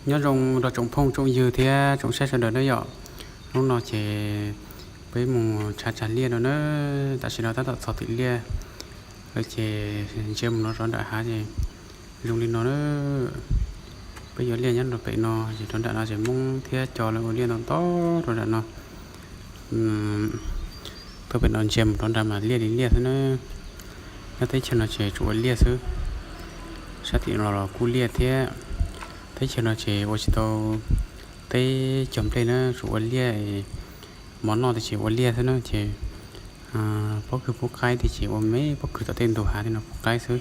Nyob zoo rau tsoom phooj tsoom ywg thiab tsoom saib sawv daws na yom. Hnub no ces peb mus tshav tsag liaj no na, tam sim no tab tom txog tim liaj lawm ces ntsia mus no rau nram hav ces zoo li no na. Peb yuav liaj nyob rau pem no ces rau nram no ces Hmoob thiab cov lawv ua liaj ntau ntau rau nram no. Tuaj pem no ntsia mus rau nram mas liaj li liaj xwb na. Nyob teb chaws no ces tsuas ua liaj xwb. Sab tim no los kuj liaj thiab. Teb chaws no ces ua tsis tau teb cog nplej na, tsuas ua liaj. Mov noj tiag ces ua liaj xwb na ces pob kws pub qaib tiag ces ua me pob kws tom tej ntug hav tej no pub qaib xwb.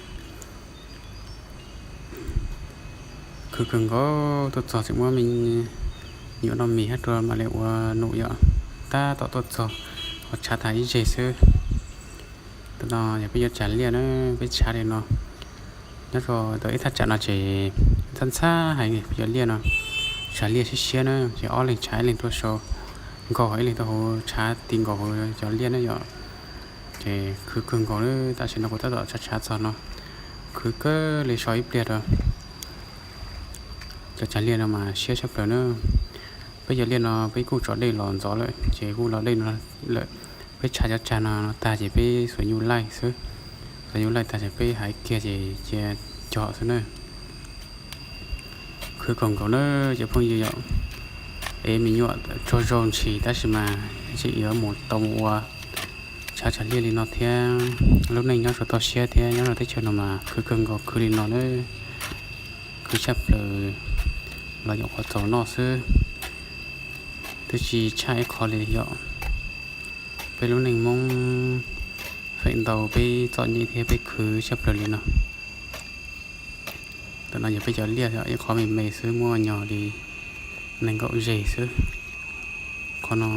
Khwv kawg nkaus, tuaj txog tseem muab me nyuam noj mis hab rua mam li ua num yom. Tab tom tuaj txog ho tshav tag ib zeg xwb. Tam no yog peb yuav tsag liaj na, peb tshav li no. Nyob rau ib thaj tsam no ces ntxhab ntxhab heev, peb cov liaj no. Tsag liaj siab siab na ces ob leeg tshav ib leeg tuaj sau nkaus, ib leeg tuaj hauv tshav ti nkaus hauv cov liaj na yom. Ces khwv kawg nkaus na, tam sim no kuv tab tom tshav tshav txog no, khwv kawg li so ib pliag rau. Cov tsag liaj no mas siab tshaj plaws na. Peb cov liaj no peb kuj tso dej los ntxov lawm ces kuj los dej no lawm. Peb tshav cov tsag no tag ces peb xuas nyuj laij xwb. Xuas nyuj laij tag ces peb hais kiag ces cia cog xwb na. Khwv kawg nkaus na cov phooj ywg yom. Es me nyuam tsaug zog ntshis tab sis mas tseem yuav mus tau mus ua tshav tsag liaj li no thiab. Lub neej nyob rau toj siab thiab nyob rau teb chaws no mas khwv kawg nkaus khwv li no na. Khwv tshaj plaws los nyuam qhuav txaus noj xwb, twb tsis tshaj ib qho li yom. Peb lub neej Hmoob feem ntau peb txom nyem thiab peb khwv tshaj plaws li no. Tam no yog peb cov liaj ib qho me me xwb muaj nyog li nees nkaum zeg xwb. Qhov no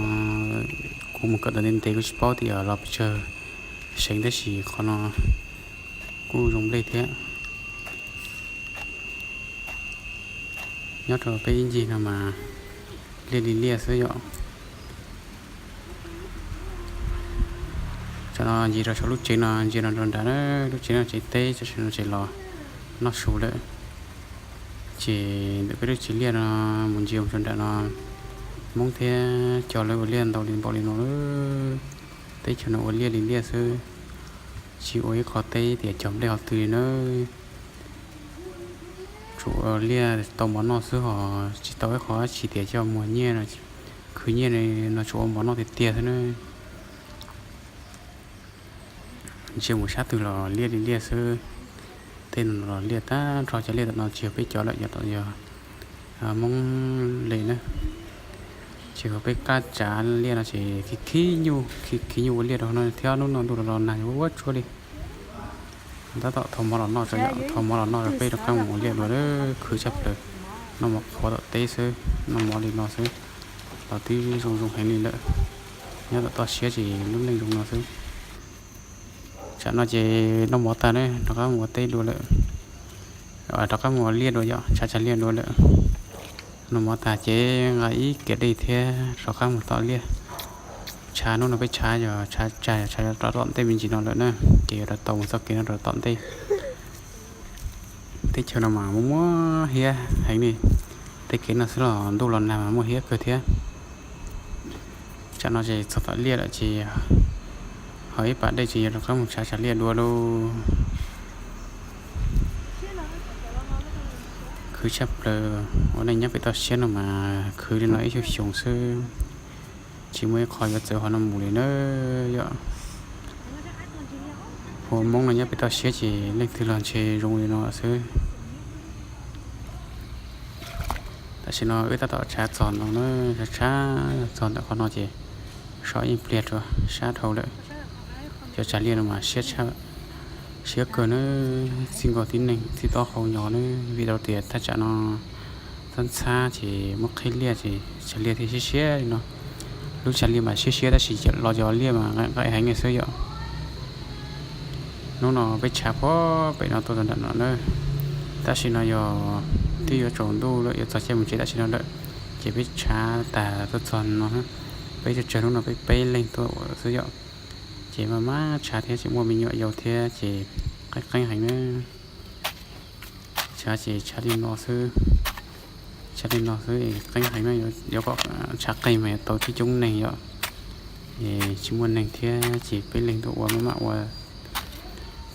kuv mus kawm ntawv ntev ntev kuv tsis paub tias los pes tsawg seev tab sis qhov no kuj zoo nplej thiab. Nyob rau peb ib ncig no mas liaj li liaj xwb yom. Tam no ncig rau saum lub tsev no, ntsia no rau nrad na, lub tsev no tsev teb, tam sim no tsev los noj su lawm. Ces ntawm peb lub tsev liaj no mus ntsia mus rau nram no, Hmoob thiab cov lawv ua liaj ntau li npaum li no lawm. Teb chaws no ua liaj li liaj xwb, tsis ua ib qho teb tias cog nplej qhov twg li na. Tsuas ua liaj tau mov noj xwb hos tsis tau ib qho dab tsi tias coj muag nyiaj, khwv nyiaj no tsuas ua mov noj tiag tiag xwb na. Ntsia mus sab twg los liaj li liaj xwb. Tej no los liaj tag nrho, cov liaj tam no tsis yog peb cov lawm, cov tom yog Hmoob li na. Ces peb qab tsav liaj no ces khib khib nyuj, khib khib nyuj ua liaj rau no thiab, hnub no ntuj los los nag yuav ua tsuag li. Tab tom thau mov los noj tso yom, thau mov los noj rau peb rov qab mus ua liaj dua lawm, khwv tshaj plaws. Noj mov qhuav tom teb xwb, noj mov li no xwb los twb zoo zoo heev li lawm. Nyob tom toj siab ces lub neej zoo no xwb. Tsam no ces noj mov tag ne rov qab mus ua teb dua lawm, rov qab mus ua liaj dua yom, tshav tsag liaj dua lawm. Noj mov tag ces nqa ib kiav dej thiab rov qab mus tom liaj. Tshav hnub no peb tshav yog tshav tsag, tshav rau tom ntej me ntsis no lawm na, ces yuav rau tau mus txoj kev no rau tom ntej. Teb chaws no mas muaj muaj hiab heev li, tej kev no xwb los ntuj los nag mas muaj hiab kawg thiab. Tsam no ces txog tom liaj lawm ces ho ib pas dej ces yuav rov qab mus tshav tsag liaj dua lauj. Khwv tshaj plaws, ua neej nyob pem toj siab no mas khwv li no ib xyoos xyoo xwb, tsis muaj ib qho yuav txawv qhov no mus li na yom. Ua Hmoob no nyob pem toj siab ces leej twg los ntshe zoo li no xwb. Tam sim no wb tab tom tshav txog no na, tshav txog ntawm qhov no ces so ib pliag rau sab dhau lawm. Cov tsag liaj no mas siab kawg na, txij nkawm tib neeg txij tob hau nyo na, vim rau tias thaj tsam no tab ntxhab ces muab qhib liaj ces tsag liaj thiaj siab siab li no. Lub tsag liaj mas siab siab tab sis los cov liaj mas nqaim heev li xwb yom. Hnub no peb tshav puag pem no tuaj rau nram no na. Tam sim no yog twb yuav tsaus ntuj lawm, yuav txog caij mus tsev tam sim no lawm, ces peb tshav tag tuaj txog no, peb tsawg tsawg hnub no peb peb leeg tuaj ua xwb yom. Ces maj maj tshav thiab tseem muaj me nyuam yaus thiab ces qeeb qeeb heev na. Tshav ces tshav li no xwb. Tshav li no xwb qeeb heev na, yuav kom tshav qeeg mas yuav tau coob coob neeg yom. Es tsis muaj neeg thiab ces peb leeg tuaj ua maj mam ua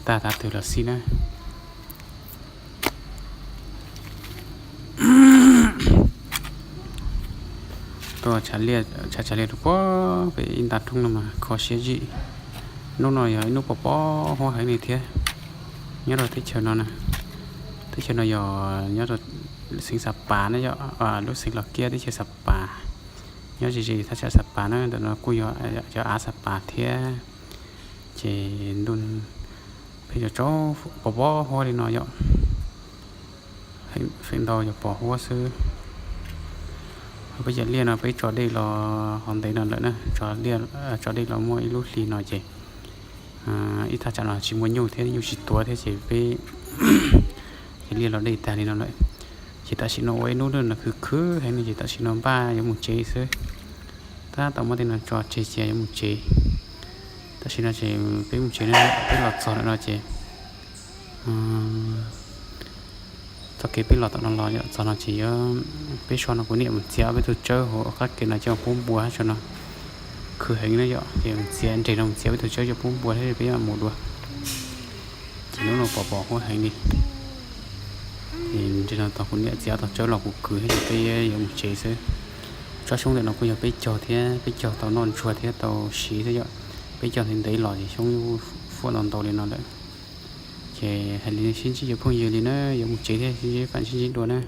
tag tav twg los xij na. Tuaj tshav, tshav liaj rau puag pem ib nta roob no mas kho siab zim. Hnub no yog ib hnub pos pos huab heev li thiab. Nyob rau teb chaws no, teb chaws no yog nyob rau xeev Xa Pas na yom, lub xeev Los Kiab teb chaws Xa Pas. Nyob ze ze thaj tsam Xa Pas na, ntawm no kuj yog cov av Xa Pas thiab. Ces ntuj pheej cov tsaub pos pos huab li no yom. Feem ntau yog pos huab xwb. Peb cov liaj no peb tso dej los hov ntev no lawm na, tso dej los muaj ib lub hli no ces ib thaj tsam no tsis muaj nyuj thiab, nyuj tsis tuav thiab ces peb cov liaj los dej tag li no lawm. Ces tam sim no ua ib hnub no khwv khwv heev no ces tam sim no npaj yuav mus tsev xwb. Tab tom muab tej no tso tseg cia yuav mus tsev. Tam sim no ces peb mus tsev na, peb los txog lawm no ces txoj kev peb los tom no los yom, txog no ces yuav, peb so no kuv niam mus txiav ob peb tug tsawb hauv qab ke no coj pub npua hab tso no. Khwv heev na yom, ces mus txiav nres no mus txiav ob peb tug tsawb coj pub npua thiab peb mam mus dua. Ces hnub no pos pos huab heev li. Ces nres no tog kuv niam txiav tog tsawb los kuv khwv thiab ces peb yuav mus tsev xwb. Tsob xyoob ntawm no kuj yog peb cog thiab, peb cog tau noj ntsuag thiab tau siv thiab yom. Peb cog ntev ntev los ces xyoob fuaj ntau ntau li no lawm. Ces hais li sib ntsib cov phooj ywg li na, yuav mus tsev thiab sib ntsib fam sib ntsib dua na.